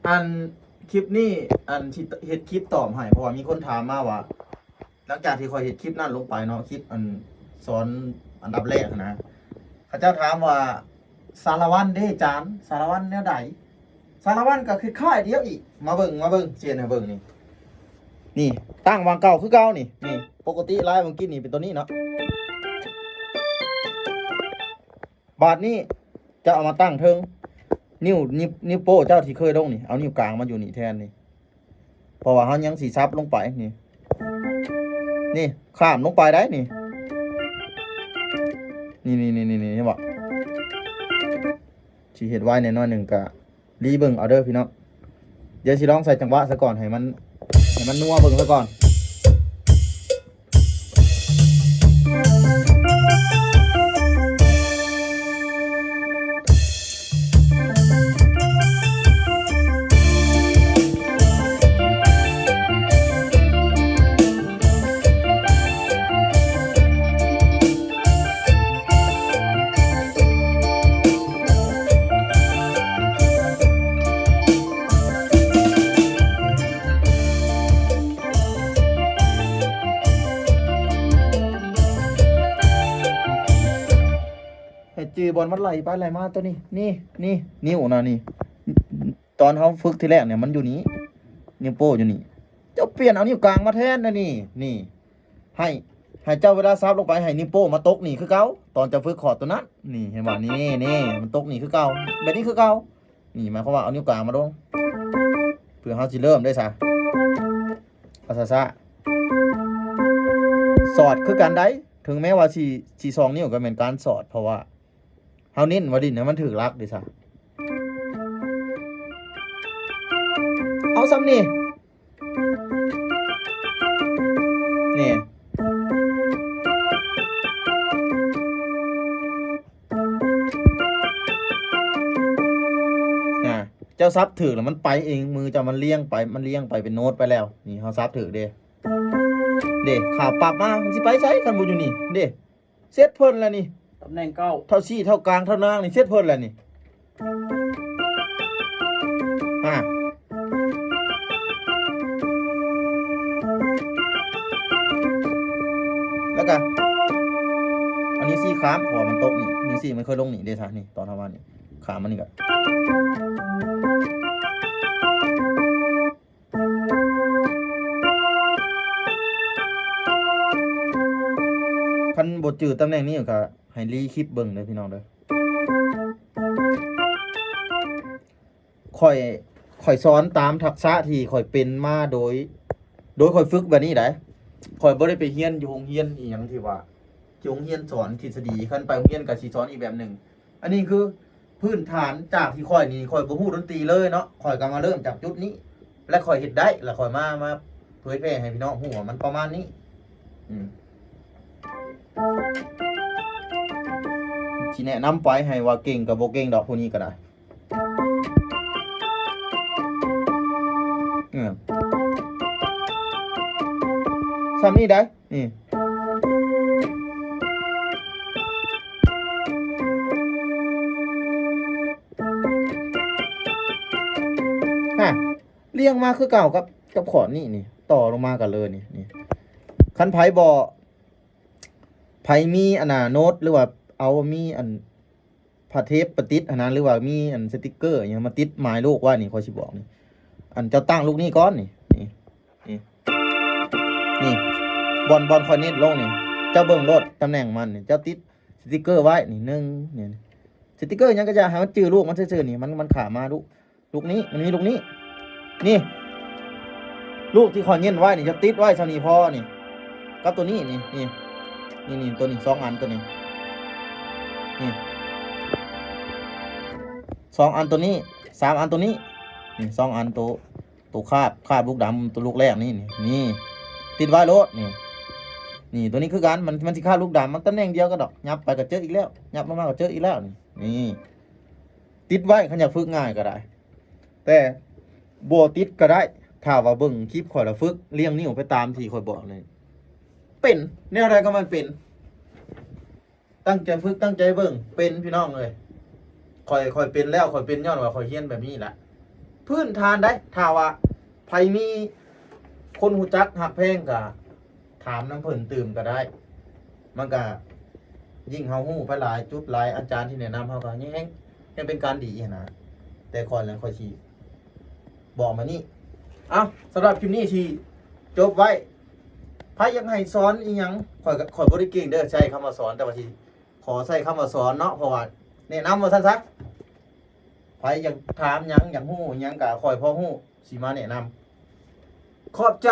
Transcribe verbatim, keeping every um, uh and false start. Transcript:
อันคลิปนี้ อันที่เฮ็ดคลิปตอบให้ เพราะว่ามีคนถามมาว่า หลังจากที่ข้อยเฮ็ดคลิปนั้นลงไปเนาะ คลิปอันสอนอันดับแรกนะ เขาเจ้าถามว่า สารวัตรเด้จาน สารวัตรแนวใด สารวัตรก็คือค่ายเดียวอีก มาเบิ่ง มาเบิ่ง เสียนให้เบิ่งนี่ นี่ ตั้งวางเก่าคือเก่านี่ นี่ ปกติไลน์เมื่อกี้นี่เป็นตัวนี้เนาะ บาดนี้จะเอามาตั้งเทิง นิ้ว นิ้ว นิ้วโป้เจ้าที่เคยลงนี่ เอานิ้วกลางมาอยู่นี่แทนนี่ เพราะว่าเฮายังสิสับลงไปนี่ นี่ ข้ามลงไปได้นี่ นี่ นี่ นี่ นี่ นี่ เห็นบ่ สิเฮ็ดไวแหน่น้อยหนึ่งกะ รีเบิ่งเอาเด้อพี่น้อง เดี๋ยวสิลองใส่จังหวะซะก่อน ให้มัน ให้มันนัวเบิ่งซะก่อน ให้จื่อบ่อนมันไหลไปไหลมาตัวนี้ นี่ นี่ นิ้วนะนี่ ตอนเฮาฝึกทีแรกเนี่ยมันอยู่นี่ นิ้วโป้อยู่นี่ เจ้าเปลี่ยนเอานิ้วกลางมาแทนนะนี่ นี่ ให้ ให้เจ้าเวลาสับลงไปให้นิ้วโป้มาตกนี่คือเก่า ตอนเจ้าฝึกคอร์ดตัวนั้น นี่ เห็นบ่ นี่ นี่ มันตกนี่คือเก่า แบบนี้คือเก่า นี่หมายความว่าเอานิ้วกลางมาลง เพื่อเฮาสิเริ่มได้ซะ เอาซะซะ สอดคือกันได้ ถึงแม้ว่าสิ สิสองนิ้วก็แม่นการสอด เพราะว่าเฮาเน้นว่าดินให้มันถืกหลักเด้ซะ เอาส่ำนี่ นี่ อ่า เจ้าสับถืกแล้วมันไปเอง มือเจ้ามันเลี้ยงไป มันเลี้ยงไปเป็นโน้ตไปแล้ว นี่เฮาสับถืกเด้ เด้ ขาปรับมา มันสิไปไสคันบ่อยู่นี่ เด้ เสร็จเพิ่นแล้วนี่ ตำแหน่งเก้า เท่าซี่ เท่ากลาง เท่านางนี่ เสร็จเพิ่นแล้วนี่ อ่า แล้วก็ อันนี้ซี่ค้าม เพราะว่ามันตกนี่ นี่ซี่มันเคยลงนี่เด้ซะ นี่ ตอนเฮามานี่ ค้ามมันนี่ก็ คันบ่จื้อตำแหน่งนี้ก็ให้รีคลิปเบิ่งเด้อพี่น้องเด้อ ข้อย ข้อยสอนตามทักษะที่ข้อยเป็นมาโดย โดยข้อยฝึกแบบนี้ได้ ข้อยบ่ได้ไปเรียนอยู่โรงเรียนอีหยังที่ว่า อยู่โรงเรียนสอนทฤษฎี คันไปโรงเรียนก็สิสอนอีกแบบหนึ่ง อันนี้คือพื้นฐานจากที่ข้อยนี่ ข้อยบ่ฮู้ดนตรีเลยเนาะ ข้อยก็มาเริ่มจากจุดนี้ และข้อยเฮ็ดได้ แล้วข้อยมา มาเผยแพร่ให้พี่น้องฮู้ว่ามันประมาณนี้ อืม สิแนะนำไปให้ว่าเก่งกับบ่เก่งดอก ผู้นี้ก็ได้ เออ ส่ำนี้ได้ นี่ ฮะ เรียงมาคือเก่ากับ กับคอร์ดนี่ นี่ ต่อลงมากันเลย นี่ นี่ คันไผบ่ ไผมีอันน่ะโน้ต หรือว่าเอามีอันผ้าเทปไปติดหั้นนะ หรือว่ามีอันสติกเกอร์อิหยังมาติดหมายลูกไว้นี่ ข้อยสิบอกนี่ อันเจ้าตั้งลูกนี้ก่อนนี่ นี่ นี่ นี่ บ่อน บ่อนข้อยเน้นลงนี่ เจ้าเบิ่งโลดตำแหน่งมันนี่ เจ้าติดสติกเกอร์ไว้นี่ หนึ่ง นี่ สติกเกอร์หยังก็อย่า ให้มันจื่อลูกมันซื่อๆนี่ มัน มันข้ามมาลูก ลูกนี้ มันมีลูกนี้ นี่ ลูกที่ข้อยเน้นไว้นี่ จะติดไว้เท่านี้พอนี่ กับตัวนี้นี่ นี่ นี่ นี่ ตัวนี้ สองอันตัวนี้ นี่ สองอันตัวนี้ สามอันตัวนี้ นี่ สองอันตัว ตัวคาบ คาบลูกดำ ตัวลูกแรกนี่ นี่ นี่ ติดไว้โลดนี่ นี่ ตัวนี้คือกัน มัน มันสิคาบลูกดำ มันตำแหน่งเดียวกันดอก ยับไปก็เจออีกแล้ว ยับลงมาก็เจออีกแล้วนี่ นี่ ติดไว้ คันอยากฝึกง่ายก็ได้ แต่บ่ติดก็ได้ ถ้าว่าเบิ่งคลิปข้อยแล้วฝึกเรียงนิ้วไปตามที่ข้อยบอกนี่ เป็น แนวใดก็มันเป็น ตั้งใจฝึก ตั้งใจเบิ่ง เป็นพี่น้องเอ้ย ข้อย ข้อยเป็นแล้ว ข้อยเป็นย้อนว่าข้อยเรียนแบบนี้ล่ะ พื้นฐานได้ ถ้าว่าไผมีคนฮู้จักฮักแพงก็ถามนำเพิ่นตื่มก็ได้ มันก็ยิ่งเฮาฮู้ไปหลายจุดหลายอาจารย์ที่แนะนำเฮาก็แฮงแฮงเป็นการดีหั้นนะ แต่ข้อยแล้วข้อยสิบอกมานี่ เอ้า สำหรับคลิปนี้สิจบไว้ ไผอยากให้สอนอีหยัง ข้อยก็ข้อยบ่ได้เก่งเด้อ ใช้คำว่าสอน แต่ว่าสิขอใช้คำว่าสอนเนาะ เพราะว่าแนะนำว่าซั่นซะ ไผอยากถามหยัง อยากฮู้หยังก็ข้อยพอฮู้ สิมาแนะนำ ขอบใจ